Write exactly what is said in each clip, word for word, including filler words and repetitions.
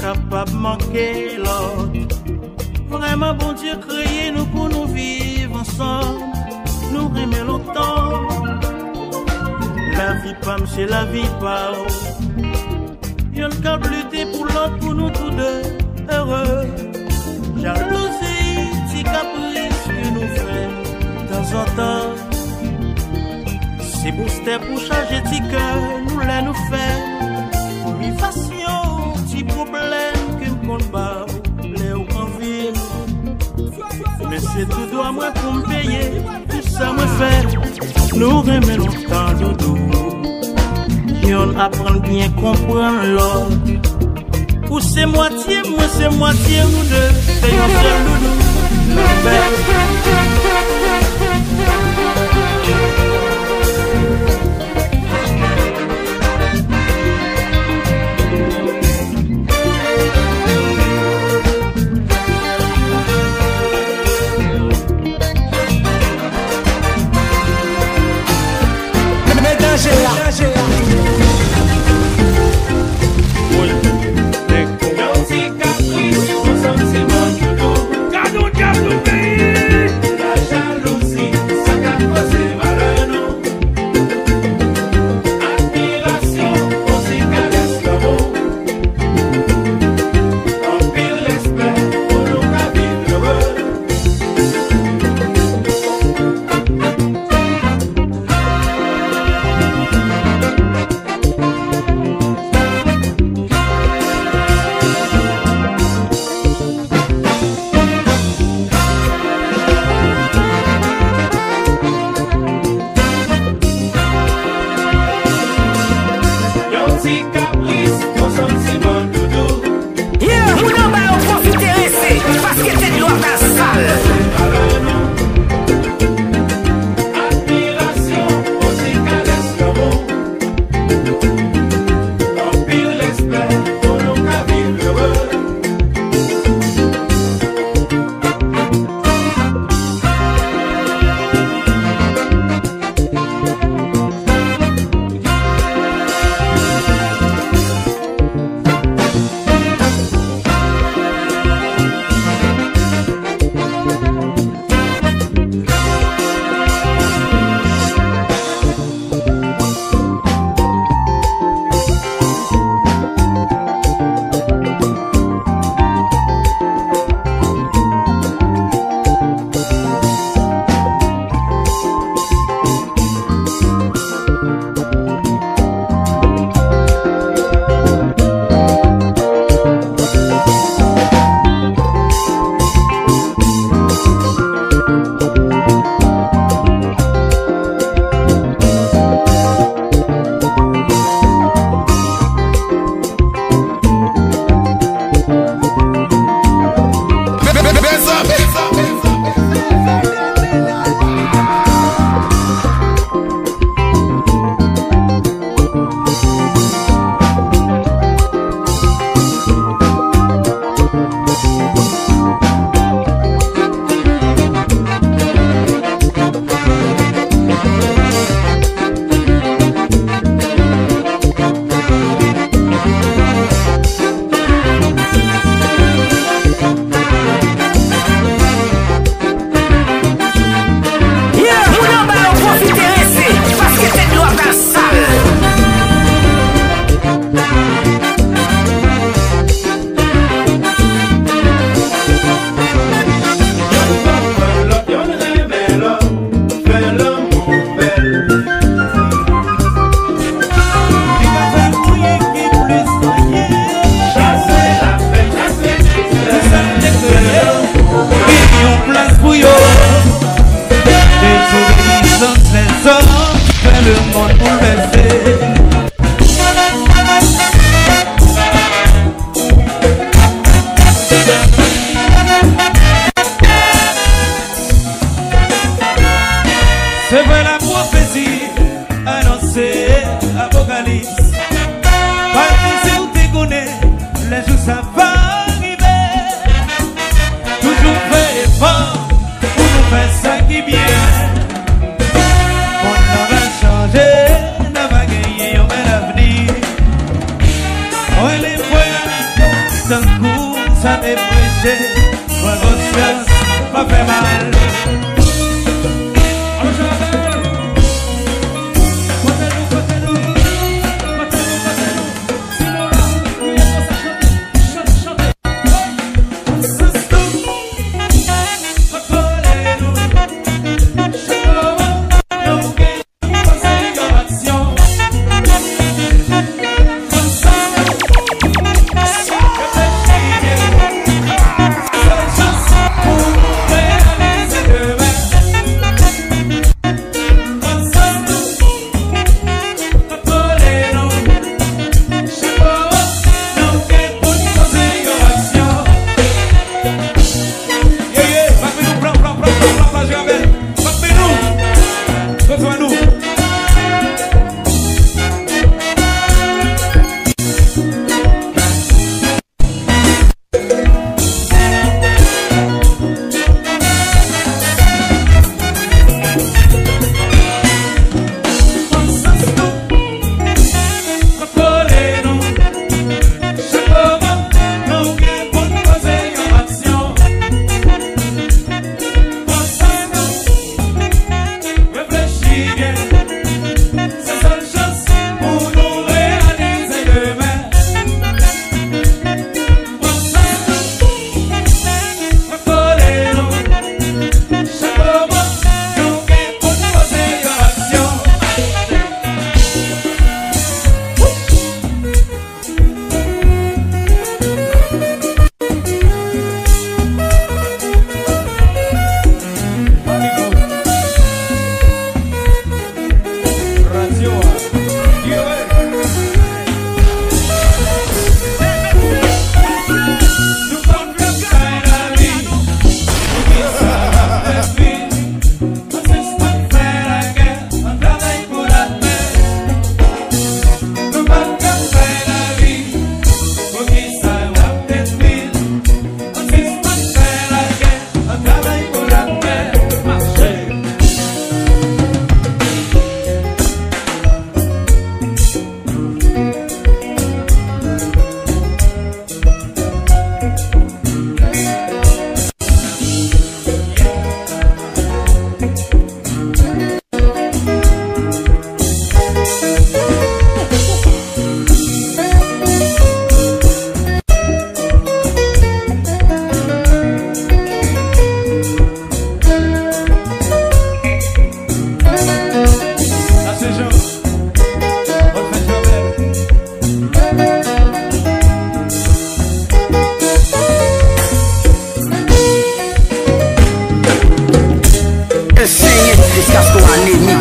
kapab manke lòt. Vrèman, Bondye kreye nou pou nou viv ansanm. Nou renmen lontan. Lavi pa m se lavi pa w. Yonn k ap lite pou lòt pou nou tou de ere. Jalouzi, ti kapris ke nou fè tanzantan. Se boustè pou chaje ti kè nou lè nou fè privasyon, ti pwoblèm ke m konn ba w lè w anvi m. Men se tou dwa mwen pou m peye pou sa mwen fè. Nou renmen lontan doudou. Yonn aprann byen konprann lòt. Ou se mwatye m, mwen se mwatye nou de. Se yon sèl doudou nou fè. Men danje a. Yon ti kapris, yon santiman doudou. Gad yon dyab nou peyi. Lajalouzi, sa k ap koze malè nou. Admirasyon, osi kalès lanmou. Anpil respè pou nou ka viv ere. Yon ti kapris, yon santiman doudou. Yeah! Moun anba yo pwofite rese, paske tèt dlo ap al sal. Admirasyon, osi kalès lanmou. Anpil respè pou nou ka viv ere. Yeah! Moun anba yo pwofite rese, paske tèt dlo ap al sal. Yonn konprann lòt, yonn renmen lòt, fè lanmou bèl. Li pa fè pou yon ki plis anyen. Chase lapè, chase mizè. Pou sa n te kreye, gen yon plas pou yo. Désobéissance des hommes fait le monde bouleversé. Se vre, lapwofesi anonse Apokalips. Pa di si w te konnen lè jou sa va rive. Toujou fè efò pou nou fè sa ki byen. Mond lan va chanje, n a va genyen yon bèl avni. Mwen, lè frè, Tankou sa te preche, pran konsyans, pa fè mal. Alò, Jonathan, kote nou, kote nou, kote nou, kote nou? Si nou la, nou ye konsa chante, chante, chante. Hey! Konsyans nou, pa kole nou. Chak moman, nou gen Ye, ye, bat men nou, pran, pran, pran, pran, pran, pran, Javel. Bat men nou. Bezwen nou. Reflechi byen, se sèl chans pou nou reyalize demen. Pran sans nou, pa kole nou. Chak moman, nou gen pou n poze yon aksyon. Enseyen jiskaske w anemi.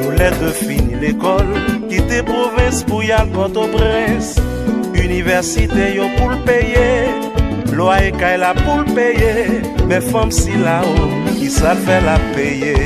Toulède fini lekòl, kite pwovens pou y al Pòtoprens. Inivèsite yo pou l peye, lwaye kay la pou l peye, men fanm sila o, kisa l fè l ap peye?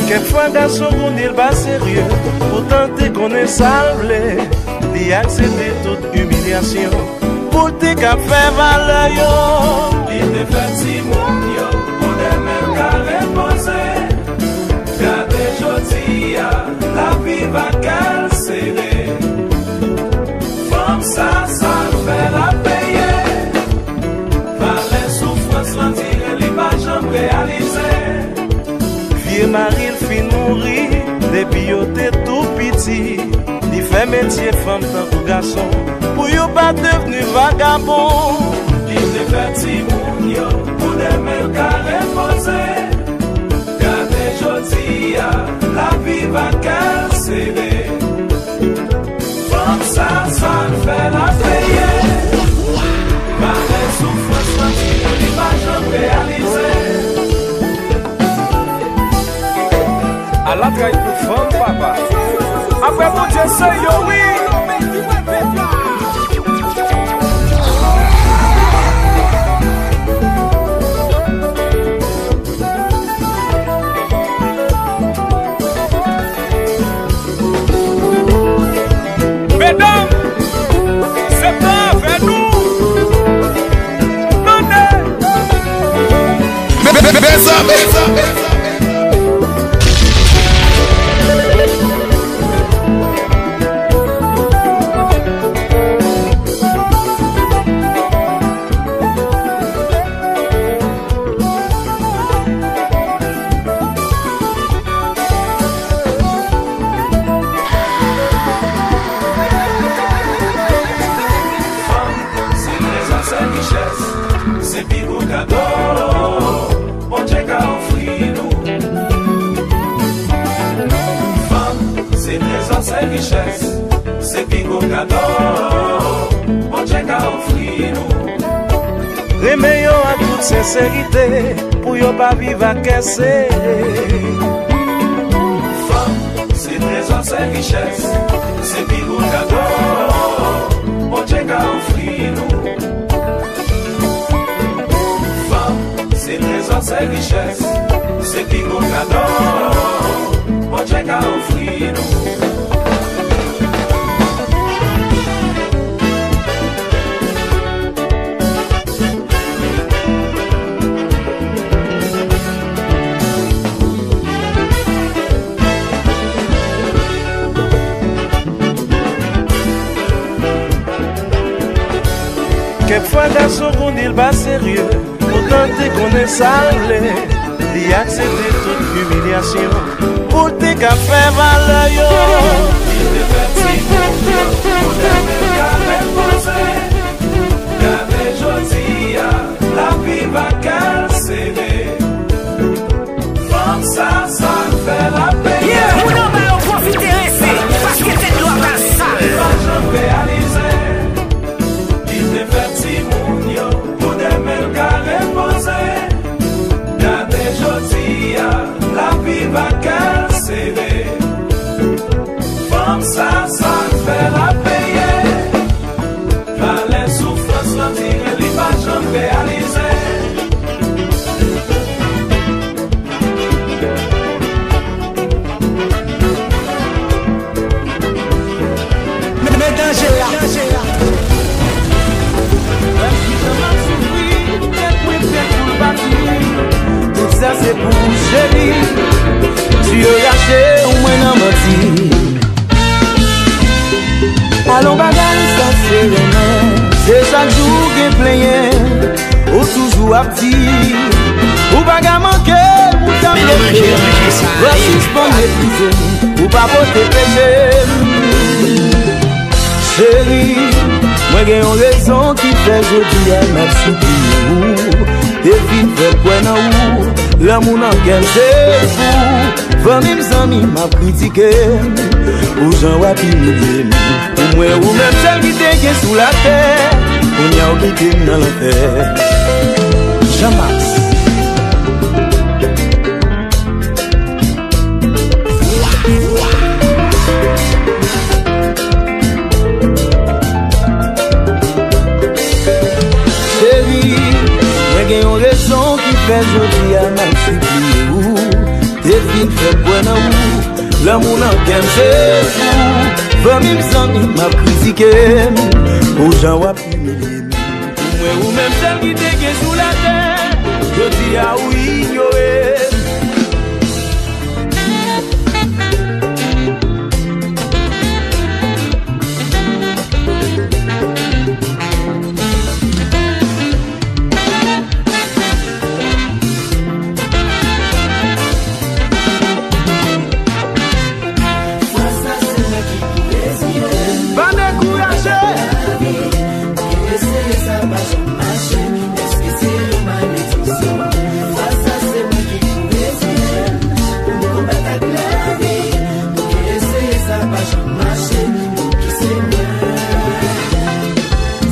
Kèk fwa gason kounye l pa serye, poutan l te konnen sa l vle. Li aksepte tout imilyasyon pou l te ka fè valè yo. Li te fè timoun yo pou demen l ka repoze. Gade jodi a, lavi va kè l sere. Fanm sa, sa l fè l ap peye. Valè soufrans lan dire li pa janm reyalize. Vye mari l fin mouri depi yo te tou piti. Li fè metye fanm tankou gason pou yo pa devni vagabon. Li te fè timoun yo pou demen l ka repoze. Gade jodi a, lavi va kè l sere. Fanm sa, sa l fè l ap peye. Malè soufrans lan tire li pa janm reyalize. Alatray pou fanm, papa. Apre Bondye, se yo, wi. Medam, se pa avè nou. Tande. Mezanmi. Fanm, se trezò, se richès, se pi gwo kado Bondye ka ofri nou. Fanm, se trezò, se richès, se pi gwo kado Bondye ka ofri nou. Renmen yo an tout senserite, pou yo pa viv ak kè sere. Fanm, se trezò, se richès, se pi gwo kado Bondye ka ofri nou. Fanm, se trezò, se richès, se pi gwo kado Bondye ka ofri nou. Kèk fwa gason kounye l pa serye, poutan l te konnen sa l vle. Li aksepte tout imilyasyon pou l te ka fè valè yo. Li te fè timoun yo pou demen l ka repoze. Gade jodi a, lavi va kè l sere. Fanm sa, sa l fè l ap peye. Yeah, moun anba yo pwofite rese, paske tèt dlo a pral sal. Li pa janm reyalize. Li te fè timoun yo pou demen l ka repoze. Gade jodi a, lavi va kè l sere. Fanm sa, sa l fè l ap peye. Valè soufrans lan tire, li pa janm reyalize. Men danje a. Wè kijan m ap soufri, tèt mwen fè koul bati. Tout sa se pou ou, cheri. Di yo rache ou mwen nan manti. Alon bagay sa se renmen, se chak jou gen plenyen. Ou toujou ap di, ou pa ka manke m, ou t ap manke m. Fransispan meprize m, ou pa pote peche m. Cheri, mwen gen yon rezon ki fè jodi a m ap soupliye ou. Te fin fè kwè nan ou, lanmou nan kè m se ou. Fanmi m, zanmi m ap kritike m pou jan w ap imilye m. Pou mwen, ou menm sèl ki te gen sou latè, kounye a w kite m nan lanfè. Jean Max. Cheri, mwen gen yon rezon ki fè jodi a m ap sipliye ou. Te fin fè m kwè nan ou, lanmou nan kè m se ou. Fanmi m, zanmi m ap kritike m pou jan w ap imilye m. Pou mwen, ou menm sèl ki te gen sou latè, jodi a ou inyore m. Pa dekouraje.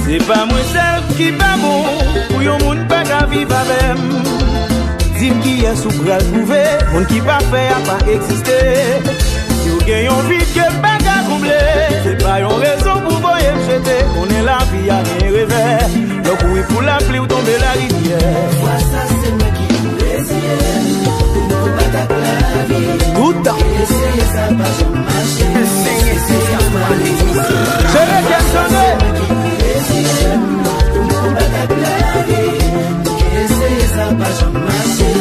Se pa mwen sèl ki pa bon pou yon moun pa ka viv avè m. Di m kiyès ou pral twouve, moun ki pafè a pa egziste. Si w gen yon vid ke pa ka konble, se pa yon rezon pou voye m jete. Konnen lavi a gen revè. Lè w kouri pou lapli, w tonbe larivyè. Fwa sa se mwen ki pou reziye m, pou m konbat ak lavi. Toutan. Eseye sa pa janm mache. Cheve kè m tande. Eseye sa pa janm mache.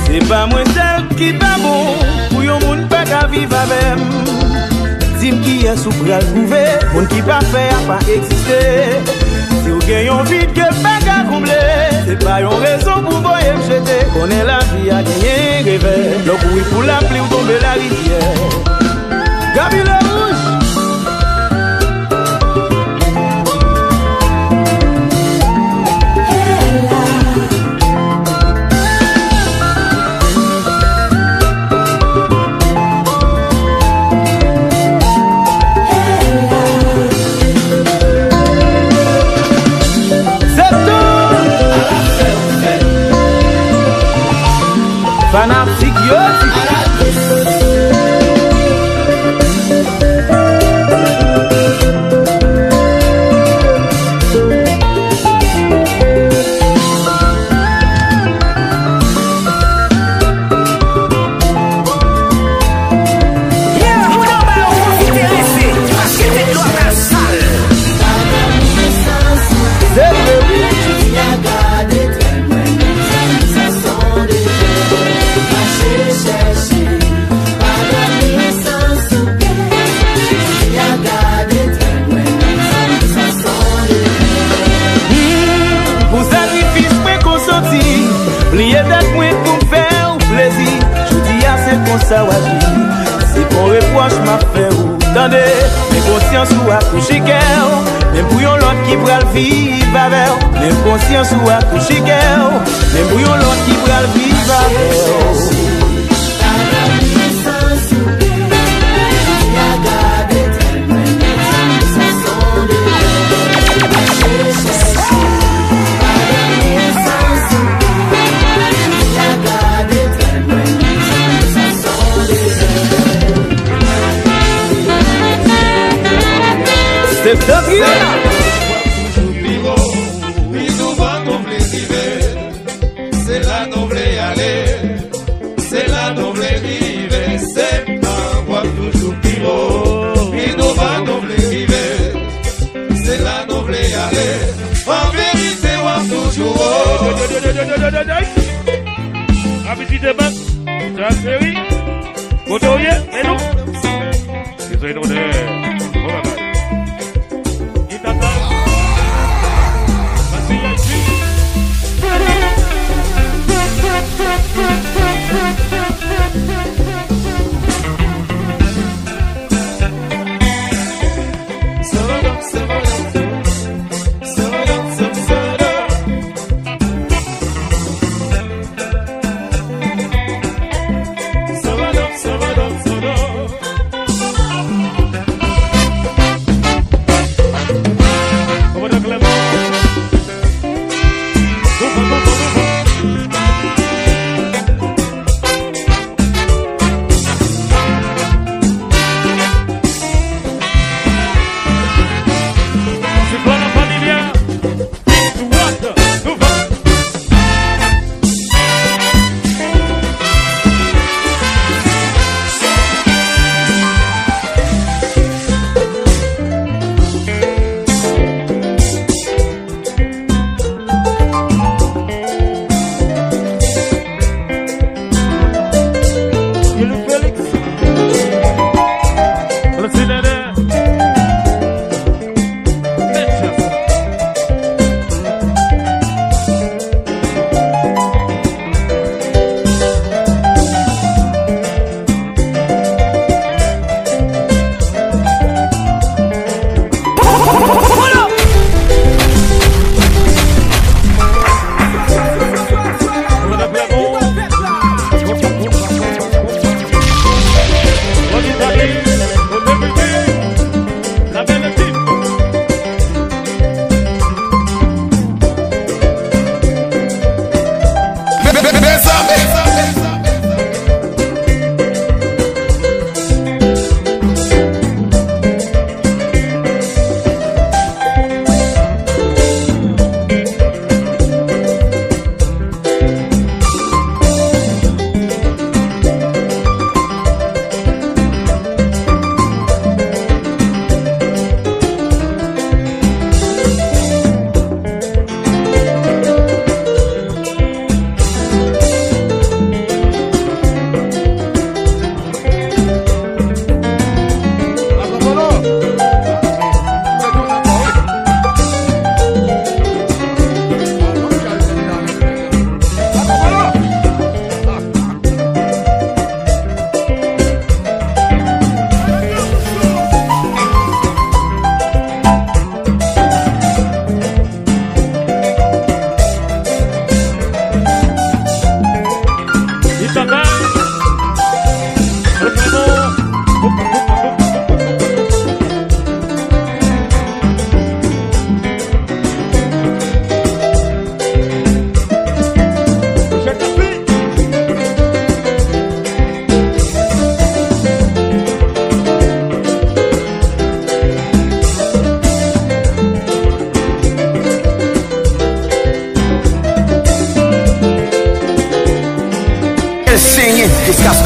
Se pa mwen sèl ki pa bon pou yon moun pa ka viv avè m. Di m kiyès ou pral twouve, moun ki pafè a pa egziste. Si w gen yon vid ke pa ka konble, se pa yon rezon pou voye m jete. Konnen lavi a genyen revè. Lè w kouri pou lapli, w tonbe larivyè. Gaby Lerouge. Septan! Fanatik yo di. Pou sakrifis mwen konsanti, pliye tèt mwen pou m fè w plezi. Jodi a se konsa w aji. Se pa yon repwòch m ap fè w, tande. Men konsyans ou akouche kè w. Menm pou yon lòt ki pral viv avè w. Menm konsyans ou akouche kè w. Menm pou yon lòt ki pral viv avè w. Septan Trio. Toujou pi wo, pi douvan nou vle rive. Se la nou vle ale.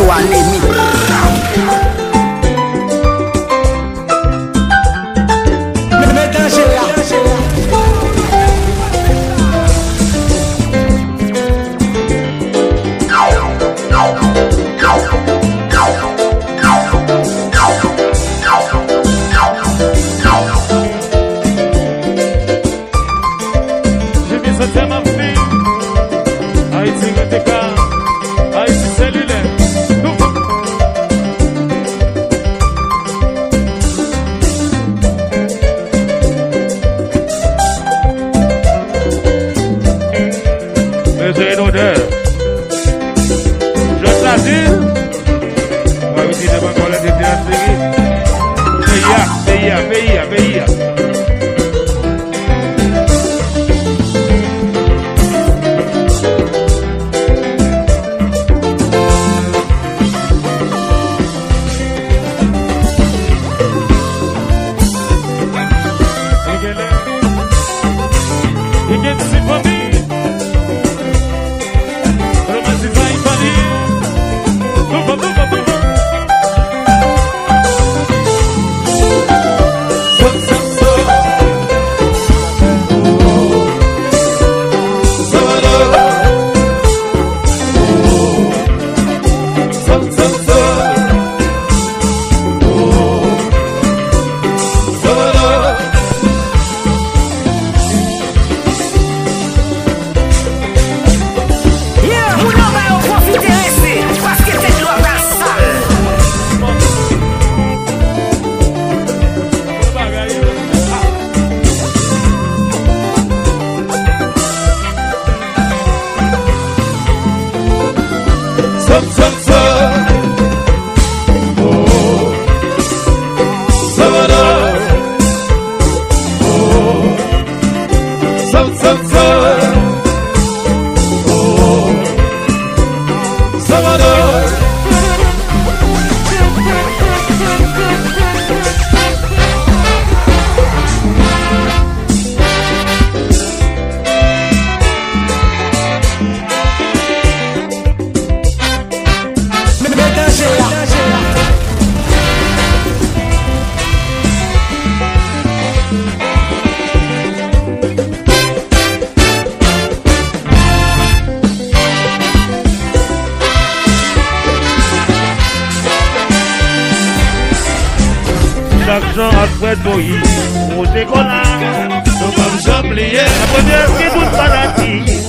Wanemi. Men danje a. Jimmy Santiam ap vin. Ayiti rete ka. Ayiti selilè. Nou Mezire nodè. Jwèt la di. Mwen retire mwen kòlè de teyat seri. Peyi a, peyi a, peyi a, peyi a. Li gen lè. Li gen ti fanmi. Romansi sa, li fanmi. Douvan, douvan, douvan. Moun anba yo pwofite rese, paske tèt dlo a pral sal. Chak jan ap fè toyi, ou te kola. Nou p ap janm bliye. Mwen di èske tout maladi